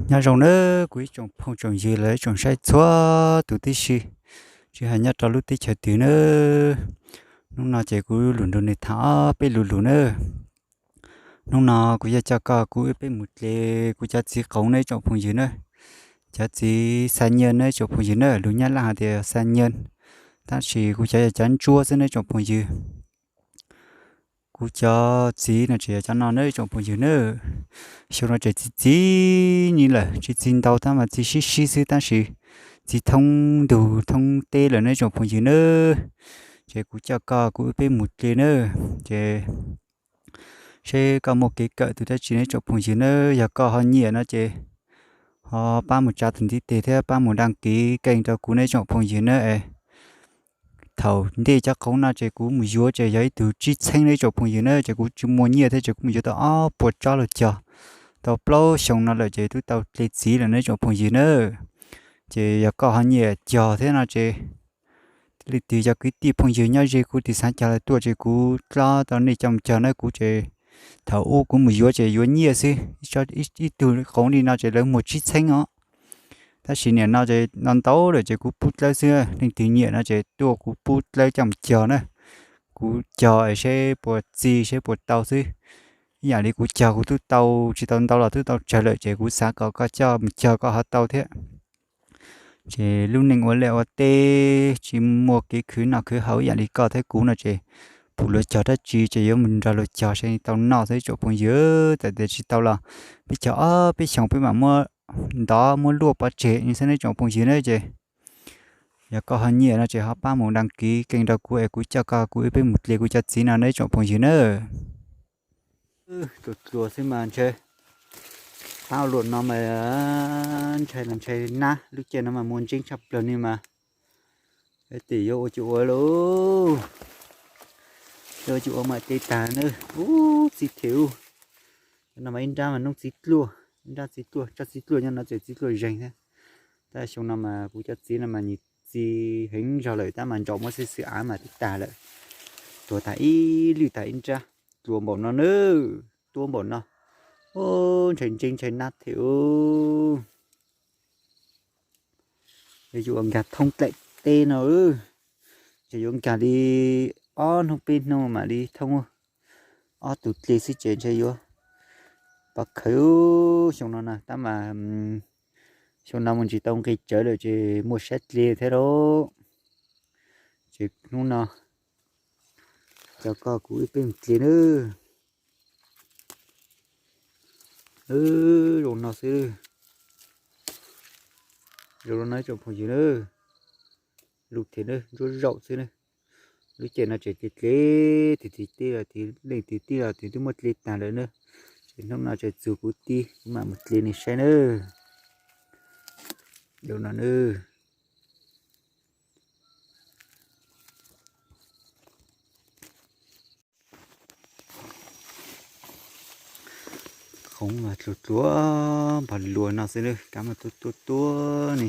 Nyob zoo nawb kuv ib tsoom phooj tsoom ywg los ib tsoom saib txhua tus tib si, tsis hais nyob rau lub teb chaws twg nawb. Hnub no ces kuv lus nrog nej tham ob peb lus lus nawb. Hnub no kuv yuav coj koj kuv wb peb mus dle kuv cov txiv qoov nawb ib tsoom phooj ywg nawb. Cov txiv xa nyiaj nawb ib tsoom phooj ywg nawb, lus Nyab Laj hais tias xa nyiaj, tab sis kuv cov yog cov ntsuab xwb nawb ib tsoom phooj ywg. Kuv cov txiv no tseem yog cov no nawb ib tsoom phooj ywg nawb. Xyoo no tseem txiv txiv nyiaj lawm, tsis txiv ntau tab mas txiv sib sib xwb tab sis txiv thoob ntug thoob teb lawm nawb ib tsoom phooj ywg nawb. Ces kuv coj koj kuv wb peb mus dle nawb. Ces seb koj muaj kev kawm tus dab tsi nawb ib tsoom phooj ywg nawb, yog koj ho nyiam no ces ho pab mus tsa tus ntiv tes thiab pab mus đăng ký kênh rau kuv nawb ib tsoom phooj ywg nawb es. Thaum ntej cov qoov no ces kuv mus yuav ces yog ib tug tsib txheeb nawb ib tsoom phooj ywg nawb, ces kuv tsis muaj nyiaj thiab ces kuv mus yuav tau ob puas tsob los cog. Tau plaub xyoo no lawm ces twb tau dle txiv lawm nawb ib tsoom phooj ywg nawb. Ces yog koj ho nyiam cog thiab no ces leej twg yog kwv tij phooj ywg nyob ze kuv tiv xav cog los tuaj ces kuv txhawb tau nej coj mus cog nawb kuv ces. Thaum ub kuv mus yuav ces yuav nyiaj xwb, ib tug qoov li no ces lawv muag tsib txheeb os. Tab sis nim no ces no ntau lawm ces kuv pub dlawb xwb, leej twg nyiam no ces tuaj kuv pub dlawb coj mus cog na. Kuv cog es seb puas txi seb puas tau xwb. Ib yam li kuv cog kuv twb tau, tsis tau ntau los twb tau tsawg lawm ces kuv xav kom koj coj mus cog koj ho tau thiab. Ces lub neej ua liaj ua teb tsis muaj kev khwv noj khwv haus ib yam li koj thiab kuv no ces pum luag cog dab tsi ces yuav mus nrog luag cog seb tau noj xwb ib tsoom phooj ywg. Txawm tias tsis tau los peb cog ob peb xyoos peb mam muab ntov muab luaj pov tseg xwb nawb ib tsoom phooj ywg na ces. Yog koj ho nyiam no ces ho pab mus đăng ký kênh rau kuv es kuv coj koj kuv wb peb mus dle kuv cov txiv no nawb ib tsoom phooj ywg na. Tsuas tsuas xwb mas ntshe, tab luam no mas ntshai los ntshai nab, lub caij no mas muaj ntseeb tshaj plaws ni mas. Tim yuav ua cuj ua lauj, yuav ua cuj ua mas dle tag na. Ub, txiv them ub. No mas ib nrab mas noob txiv dluaj, ib nrab txiv dluaj, tsob txiv dluaj nyob no txawm txiv dluaj zeeg thiab. Tab xyoo no mas kuv cov txiv no mas nyiam txiv heev zog lawm tab mas ntsaum muab xwb xwb av mas twb tag lawm. Tuag tag ib lwj tag ib nrab, dluaj npaum no na, tuab npaum no. Ub, ntshai ntseeb ntshai nab them ub. Yuav ua nkag thoob dlaim teb no, ces yuav nkag li ob hnub peb hnub mam li thoob, ob tug dle xwb ces ntshe yuav pov khawv xyoo no na tab mas xyoo no mus tsis tau nqi tsawv lawm ces muaj siab dle thiab lauj. Ces hnub no coj koj kuv wb peb mus dle nawb. Zoo no xwb, zoo no ib tsoom phooj ywg na, lub them na ntsuab zaum xwb na. Lub caij no tseem dle dle, tus twg tij los tus, leej twg tij los tus twb muab dle tag lawm na. Ces hnub no tseem txug kuv tij kuv mam mus dle nws saib na. Zoo no na. Qoob mas dluag dluag npog luas no xwb na, kab mas tuab tuab tuab ne.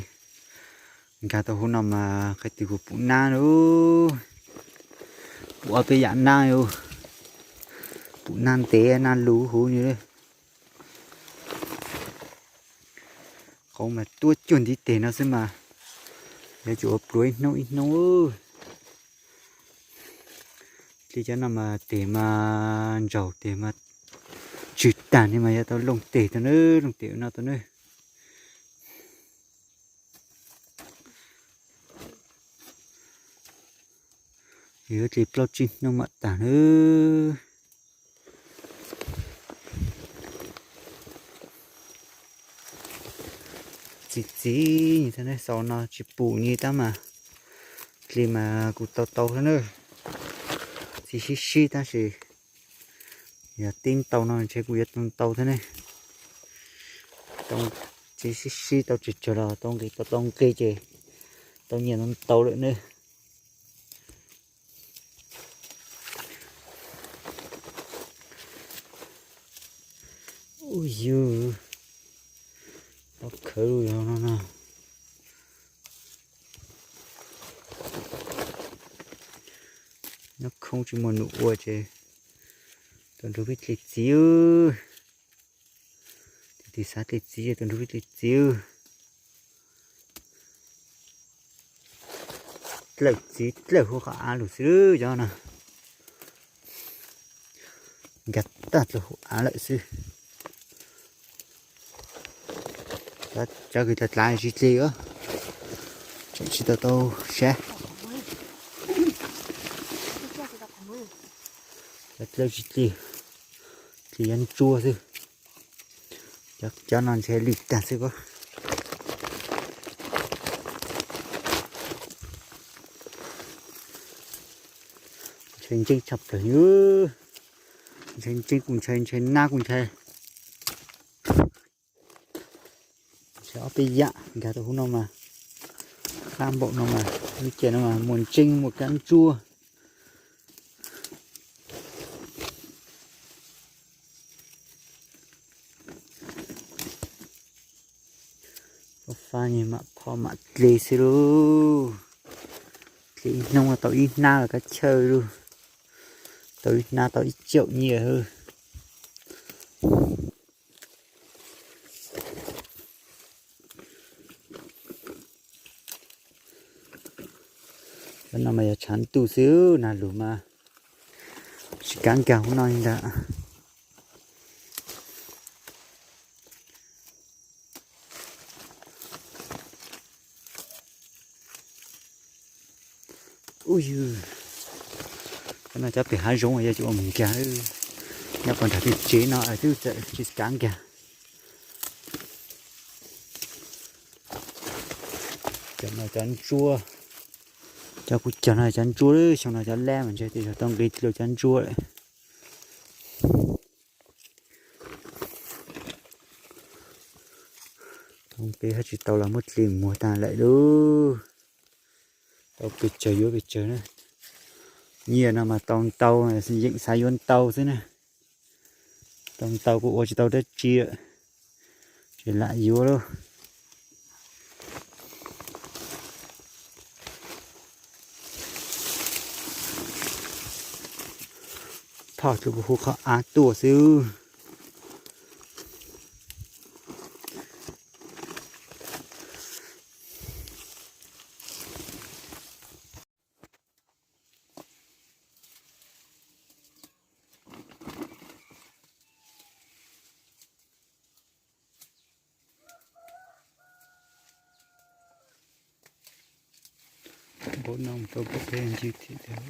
Nkag tau huv no mas qhov twg kuj pum nab lauj, pum ob peb yam nab, pum nab ntev nab lug huv ni. Qoob mas tuab cuag ntiv teg no xwb mas, yuav tsum ua pluav ib hnub ib hnub. Li cov no mas teg mas ntsaum teg mas tsw tag ne mas yuav tau looj teg tau na, looj teg no tau na. Yuav dle plaub tsib hnub mam tag na. Txiv txiv xaus no tsis pum ni tab mas, dle mas kuj tau tau thiab na. Txiv sib sib tab sis yog tib ntau no ntshe kuj yuav tau ntau thiab ne. Txiv sib sib tau tsawg tsawg los tau nqi tau tau nqi ces tau nyiaj ntau ntau lawm ne. Ub yug, tau khawv lug yog no no. Nyob khoob tsis muaj num ua ces tau nrug peb dle txiv. Tus Tis xav tej txiv, tus nrug tej txiv. Dlawm txiv dlawm huv qhov av lug xwb cov no. Nkag tag dlawm huv av lawm xwb. Cov kws dlav dlav tsis dlig os, tseem tsis tau tau sab. Cov dlawm tsis dlig, dlig cov ntsuab xwb. Cov no ntshe lig tag xwb os. Ntshai ntseeb tshaj plaws li. Ntshai ntseeb kuj ntshai, ntshai nab kuj ntshai. Ntshai ob peb yam nkag tau hub no mas, qab npaum no mas, lub caij no mas muaj ntseeb muaj kab ntsuab. Fab fab mam phom mam dle xwb lauj. Dle ib hnub tau ib hnab los kab chaw lauj. Tau ib hnab tau ib caum nyiaj xwb. Cov no mas yog tshav ntuj xwb, nag lug mas tsis kav nkag hub no li ntag. Ub yug, cov no cov pem hav zoov yog cov uas mus nkag, nyob puag nram tej tsev no twb txawm tsis kav nkag. Cov no cov ntsuab, cov kuv cog no cov ntsuab, xyoo no cov lab mas ntshe tej zaum tau nqis tij laug cov ntsuab lawm. Tau nqis hab tsis tau los muab dle muag tag lawm lauj. Tau pes tsawg yuav pes tsawg na. Nyiaj no mas tau ntau, yeej xav yuav ntau xwb na. Tau ntau kuj ua tsis tau dab tsi lawm, tsis lam yuav lauj. Phom tsuas hu qhov av tuaj xwb. Npaum no mus tau npaum peb ncig thiab tiag.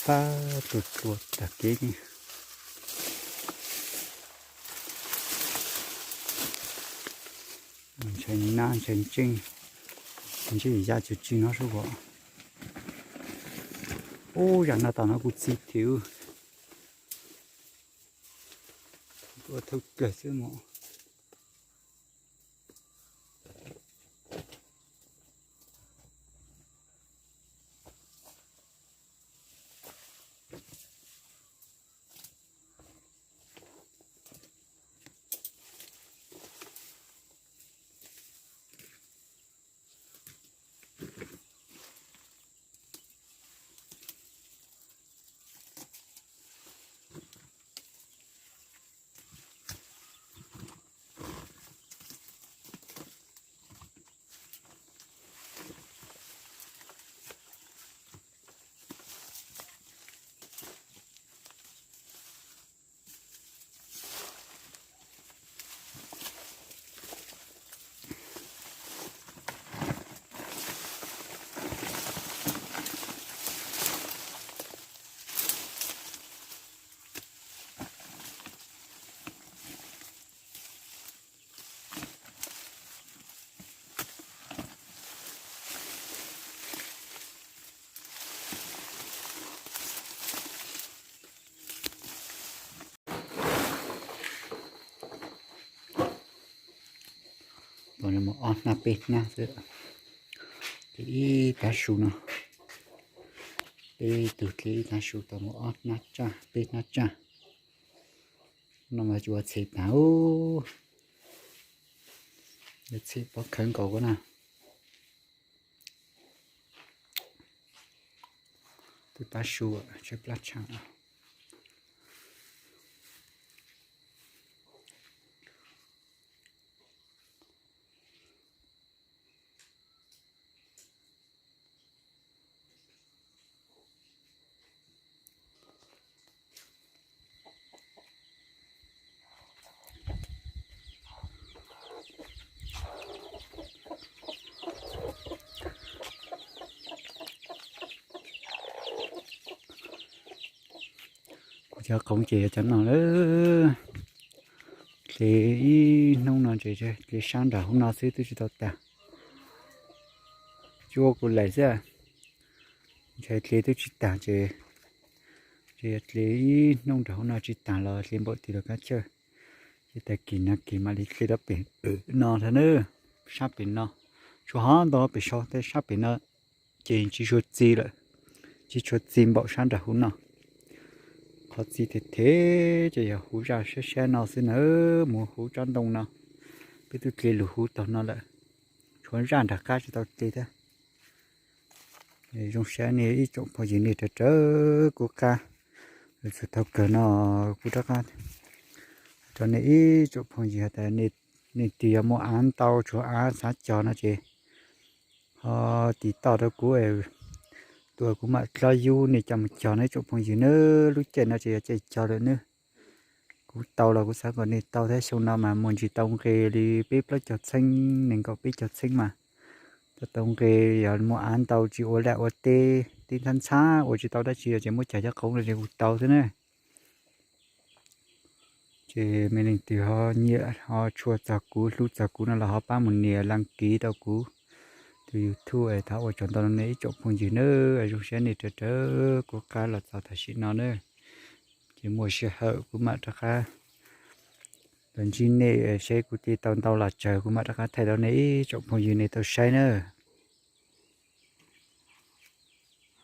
Fab tus tua tag kev ne. Ntshai nab ntshai ntseej, ntsej ya tsuj tsi no sub as. Ub, zam no tom no kuv txi thiab. Ua thawj plawg xwb mas. Mus ob hnab peb hnab xwb. Dle ib tav su no, peb tug dle ib tav su tau mus ob hnab tsaj peb hnab tsaj. No mas tsis ua txhem tag, yog txhem pob khawv nkaus na. Tus tav su tshaib plab tshaj. Kuv cov qoov ces yog cov no lawm. Dle ib hnub no ces dle sab nram hauv no xwb twb tsis tau tag. Tsis ua kuv laim xwb, ntshe dle twb tsis tag ces, ces yog dle ib hnub nram hauv no tsis tag los dle npaum tim los kab chawj. Ces tag kis nag kis mam li dle rau pem no thiab na, sab pem no. Tshuav ho ntau pem saud tej sab pem no ces tsis tshua txi lawm, tsis tshua txi npaum sab nram hauv no. Qhov txi them them ces yog huv zaj sab sab no xwb na, mus huv tsob ntoo no. Peb twb dle lug huv tog no lawm, tshuav zaj nram qab tsis tau dle thiab. Zoo siab nej ib tsoom phooj ywg nej raws raws kuv qab. Lug txug thaum kawg no kuv rov qab rau nej ib tsoom phooj ywg has tas nej tig yog muaj av ntau tshuav av xav cog no ces ho tiv toj rau kuv, tua kuv mam dlob yub nej coj mus cog no ib tsoom phooj ywg nawb. Lub caij no ces yog caij cog lawm nawb. Kuv tau los kuv xav kom nej tau thiab, xyoo no mas muaj ntsis tau nqe li peb plaub caug txheeb, nees nkaum peb caug txheeb mas tau tau nqe, yog muaj av ntau tsis ua laj ua teb, tib ntxhab ntxhab ua tsis tau dab tsi los ces muab cog cov qoov no ces kuv tau thiab na. Ces mej leej twg ho nyiam ho tshua txog kuv hlub txog kuv no los ho pab mus nias laj kiv rau kuv tus YouTube es thov ua tsaug ntau rau nej ib tsoom phooj ywg nawb. Zoo siab nej raws raws kuv qab los txog tam sim no na. Ces muaj sij hawm kuv mam rov qab los ntsib nej, seb kuv tig tau ntau los tsawg kuv mam rov qab thaij rau nej ib tsoom phooj ywg nej tau saib na.